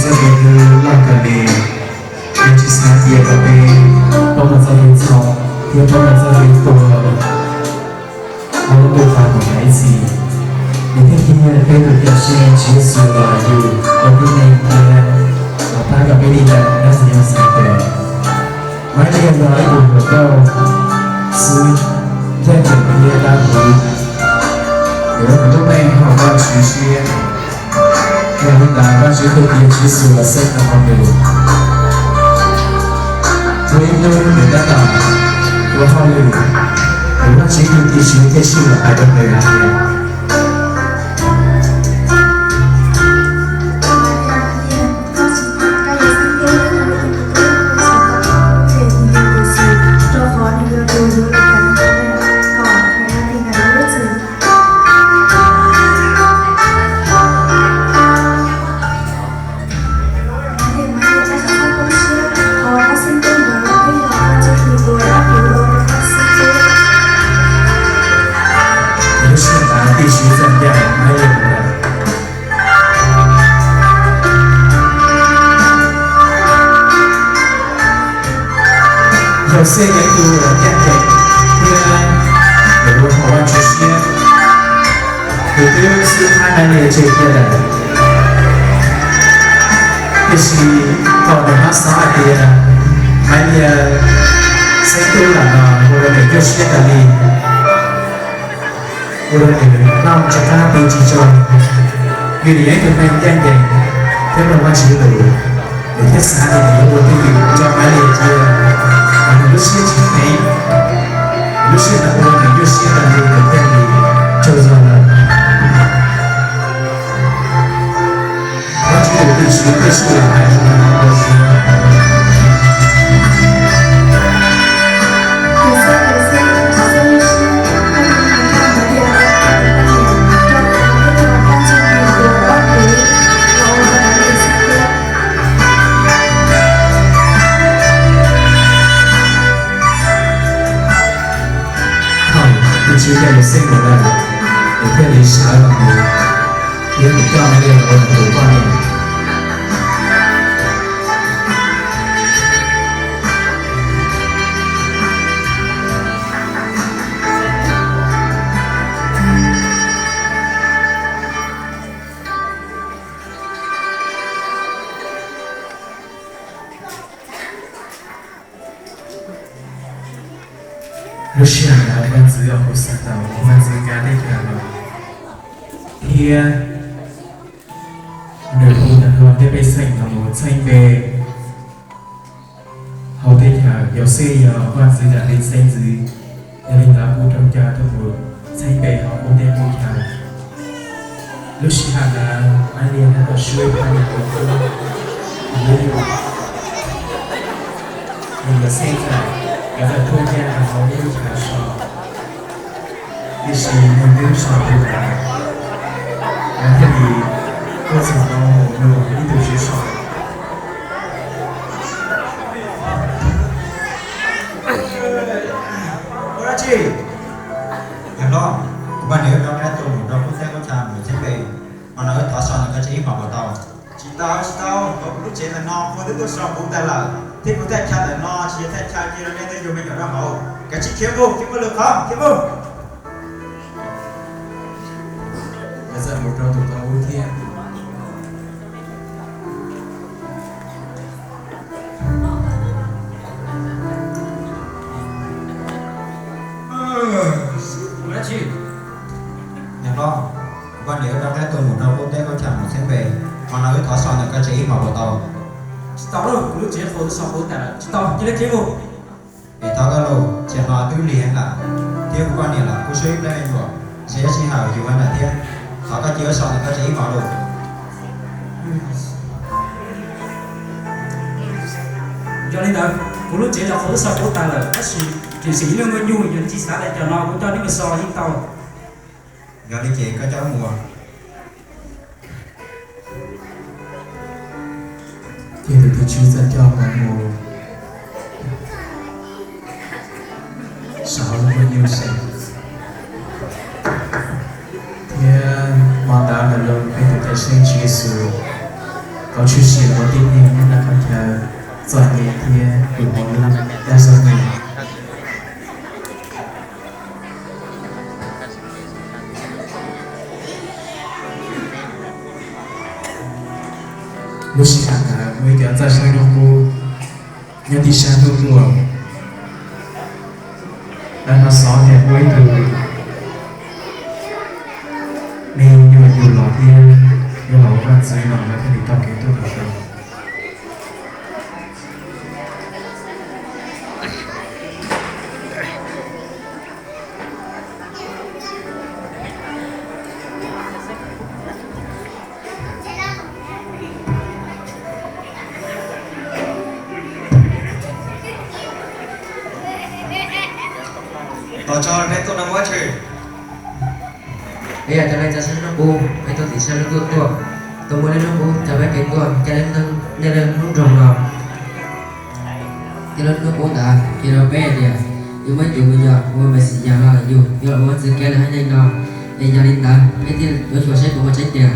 Cov tus loj kawg li, yog tsis xav cia kom peb poob rau txoj kev txhaum thiab poob rau txoj kev tuag, hauv lub ntuj tau mus ib txhis. Nws thiaj qhia peb tus cawm seej Tswv Yexus los yug ua tib neeg thiab los pab kom peb dim tau dab tsi yog xav pem. Maib Liaj yog ib tug hluas nkauj xwb, ncaj ncees thiab dawb huv, nws ua nws lub neej haum Vajtswv siab. Yog li ntawd Vajtswv thiaj cia Tswv Yexus los xeeb rau hauv nws, ua ib hnub nws tab tom ua hauj lwm, nws Vajtswv tus Txiv Tswv thiaj sij los hais rau nws hais tias, Lub sij hawm ntawd tib si txawj ncaj Maib Liaj lawm. Yauxej yog ib tug uas ncaj ncees thiab nws ua haum Vajtswv siab, nws twb xub thab Maib Liaj tseg kiag lawm. Tiam sis thaum nws hnov xov hais tias Maib Liaj xeeb tub lawm no ua rau nws nyuaj siab kawg li, ua rau nws noj tsis qab pw tsis tsaug. Vim nws yog ib tug neeg ncaj ncees thiab mloog Vajtswv lus, nws thiaj xav tias nws yuav ua twj ywm rau Maib Liaj cia, mas nws lub siab tsis kheev, nws lub siab ntawd ua rau nws nyuaj siab kawg li, nws thiaj li tsaug zog lawm. Vajtswv tus Txiv Tswv thiaj sij los hais rau nws hais tias, thaum tus Tswv coj Yauxej mus lawm, nws thiaj li sawv los mus, thiab nws coj Maib Liaj los ua nws tus poj niam. Lub sij hawm ntawd vaj ntxwv Aunkhawsataus, vaj ntxwv kav teb chaws los, thiab nws hu tag nrho tej pej xeem los mus txheeb npe hauv teb chaws. Yauxej yog vaj ntxwv Daviv xeeb ntxwv, yog li ntawd kuj raug coj tuaj mus txheeb npe hauv qub teb qub chaw. Lub sij hawm ntawd Maib Liaj tab tom swb Phaj Nyas tus tub, nws yuav mus, nws yuav xeeb txawm, yuav tawm tuaj ncaj rau hauv ib lub chaw so, tiam sis nws twb so puv tas, nws thiaj li tuaj txog hauv mus nug ib tug tswv so. Ua dab tsi? Yawg hlob, kuv poj niam wb rov qab tuaj mus rau qub teb qub chaw mus txheeb npe, hmo no wb thov so nws koj tsev ib hmos puas tau? Tsis tau, tsis tau, kuv lub tsev ntawm no qhua twb tuaj so puv tas lawm, thiab kuv thaj chaw ntawm no tsis yog thaj chaw cia rau nej tej yug me nyuam nyob hauv. Kav tsij khiav mus, khiav mus lwm qhov, khiav mus. Lawv txawm mus rau tus thawj ub thiab. Yawg hlob, kuv poj niam wb rov qab tuaj mus rau qub teb qub chaw mus txheeb npe, hmo no wb thov so ntawm koj tsev ib hmos puas tau? Tsis tau lauj, kuv lub tsev qhua twb so puv tas lawm, tsis tau, cia li khiav mus. Es thov koj lauj, tsev no twb lig heev lawm, thiab kuv poj niam los kuj suab ib plab me nyuam, ntshe yuav sij hawm yus ua ntawm thiab. Thov koj cia wb so ntawm koj tsev ib hmos lauj. Yog li ntawd, kuv lub tsev los qhua twb so puv tas lawm, tab sis tseem tsheej ib lub nyuag nyuj, yog nej tsis xav tau cov no kuv coj nej mus so yeej tau. Yog li ces koj coj wb mus. Ces tus txiv tswv txawm coj nkawd mus so hauv lub nyuj xwb. Thiab hmo ntawd ntawm lub peb tus cawm seej Tswv Yexus Thov tshwm sim ua tib neeg nyob rau qhov chaw txom nyem thiab tus hauv lub dab zog nyiam. Lub sij hawm ntawd muaj ib cov txawj saib hnub qub nyob tim sab hnub tuaj. Lawv hnov xov tias muaj ib tug me nyuam yug los thiab yuav los ua vaj ntxwv no, lawv thiaj li taug kev tuaj rau. Tos tso peb tuaj no muab tshwm. Peb yog cov neeg txawj saib hnub qub, peb tuaj tim sab hnub tuaj tuaj. Tuaj muab lub hnub qub coj peb kev tuaj, coj lub hnub nroog no. Coj lub hnub qub ntawd qhia rau peb tias yuav muaj ib tug me nyuam hu ua Mexiyas los yug, yuav los ua vaj ntxwv kev lawm haiv neeg no. Es yog li ntawd peb thiaj yuav xyuas saib puas muaj tseeb tiag.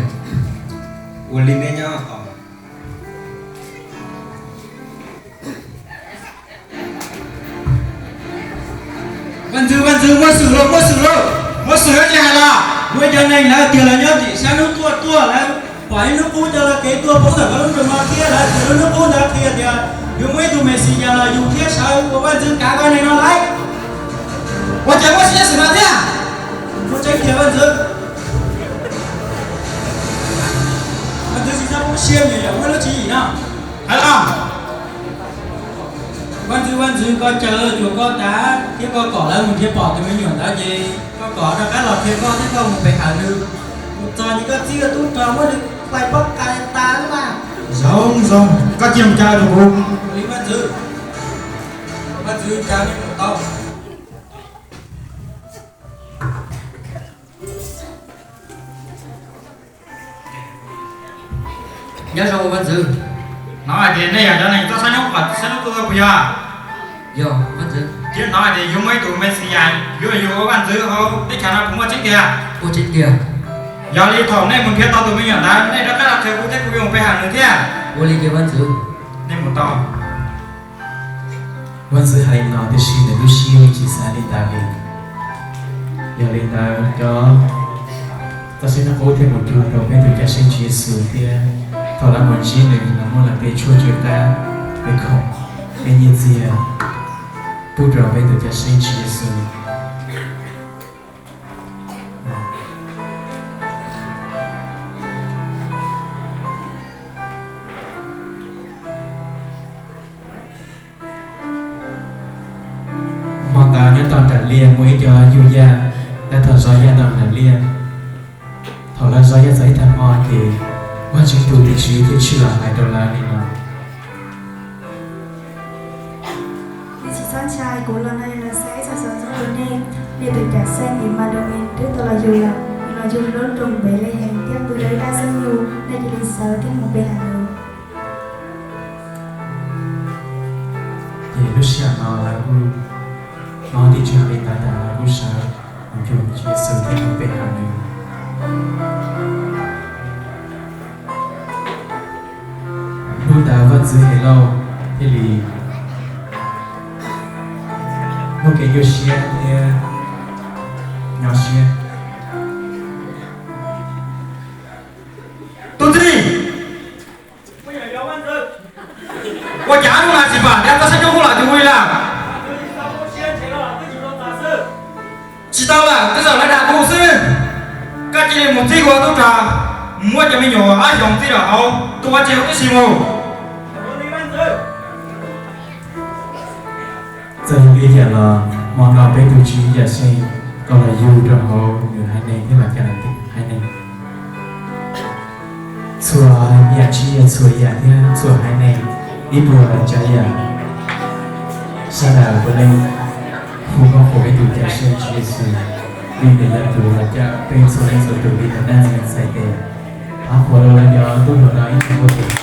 Ua li nej nyob tos. Vaj ntxwv, vaj ntxwv, muab xwm lauj, muab xwm lauj, muab xwm ib ce hais los, muaj cov neeg lawv tias lawv nyob tim sab hnub tuaj tuaj, lawv pom ib hnub qub coj lawv kev tuaj poob ntawm koj lub nroog no thiab lawv tias lub hnub qub ntawd qhia tias yuav muaj ib tug Mexiyas los yug thiab sawv ua vaj ntxwv kav koj neeg no lauj. Ua cas muaj tseeb xwm no thiab? Muaj tseeb tiag vaj ntxwv. Vaj ntxwv tsis txhob poob siab, nyias yam muaj lub tswv yim no. Hais los. Vaj ntxwv, vaj ntxwv, koj caw cuag koj tas thiab koj kom lawv mus nrhiav pom tus me nyuam ntawd ces koj kom rov qab los qhia koj thiab koj mus pe hawm nws. Mus txog ces koj txib koj tub rog muab nws hlais pob qa tas lawm mas. Zoo zoo, koj cia mus caw rau kuv. Li vaj ntxwv, vaj ntxwv caw nej mus tau. Nyob zoo vaj ntxwv. Hnov hais tias nej yog cov neeg txawj saib hnub qub, saib hnub tuaj tuaj puas yog? Yog vaj ntxwv. Thiab hnov hais tias yuav muaj ib tug Mexiyas yuav los yug ua vaj ntxwv hauv teb chaws no, puas muaj tseeb tiag? Muaj tseeb tiag. Yog li thaum nej mus nrhiav tau tus me nyuam ntawd, nej rov qab los qhia kuv thiab kuv yuav mus pe hawm nws thiab. Ua li ces vaj ntxwv. Nej mus tau. Vaj ntxwv hais li no tiam sis nws lub siab tsis xav li ntawd li. Yog li ntawd cov txawj saib hnub qub thiaj mus cuag rau peb tus Cawm Seej Tswv Yexus thiab thaum lawv mus ntsib nws, lawv muab lawv tej tshuaj tsw qab, tej khoom, tej nyiaj txiag pub rau peb tus Cawm Seej Tswv Yexus. Hmo ntawd nyob tom nram liaj muaj ib co yug yaj, tab tom zov yaj tom nram liaj. Thaum lawv zov yaj txog ib tag hmo ces Vajtswv tus tim tswv thiaj tshwm los hais rau lawv li no: Nej tsis txhob ntshai, kuv los no yog los xa ib qho xov ntxov rau nej. Nej tus Cawm Seej Emanu-es twb tau los yug lawm, nws los yug lub nroog Npelehees thiab pw rau ib dab xub nyuj. Nej cia li sawv thiab mus pe hawm nws. Ces lub sij hawm no lawv kuj hnov tim tswv li ntawd tas, lawv kuj sawv mus cuag Tswv Yexus thiab mus pe hawm nws. Hnub ntawd vaj ntxwv Helauj thiaj li muaj kev nyuaj siab thiab nyob siab. Tus txiv, ua cas hnub no tsis pom dab txawj saib hnub qub los cuag ua li lawm? Tsis tau lawm, twb txawm lawv dag kuv xwb. Koj cia li mus txib kuv tub rog, muab cov me nyuam ob xyoos txij rau hauv, tus ua tseg huv tib si mus. Txawm yog li cas los hmo no peb tus Tswv Yexus tau los yug rau hauv nws haiv neeg thiab los cawm nws haiv neeg. Txhua yam tshiab, txhua yam thiab txhua haiv neeg, ib puas tsav yam, sawv daws puav leej hu nkauj qhuas peb tus Cawm Seej Tswv Yexus, vim nws yog tus uas cawm peb txhua leej txhua tus li tus neeg txhais tes. Thov qhuas rau lawv cov tub hluas no ib tug nkuaj tes.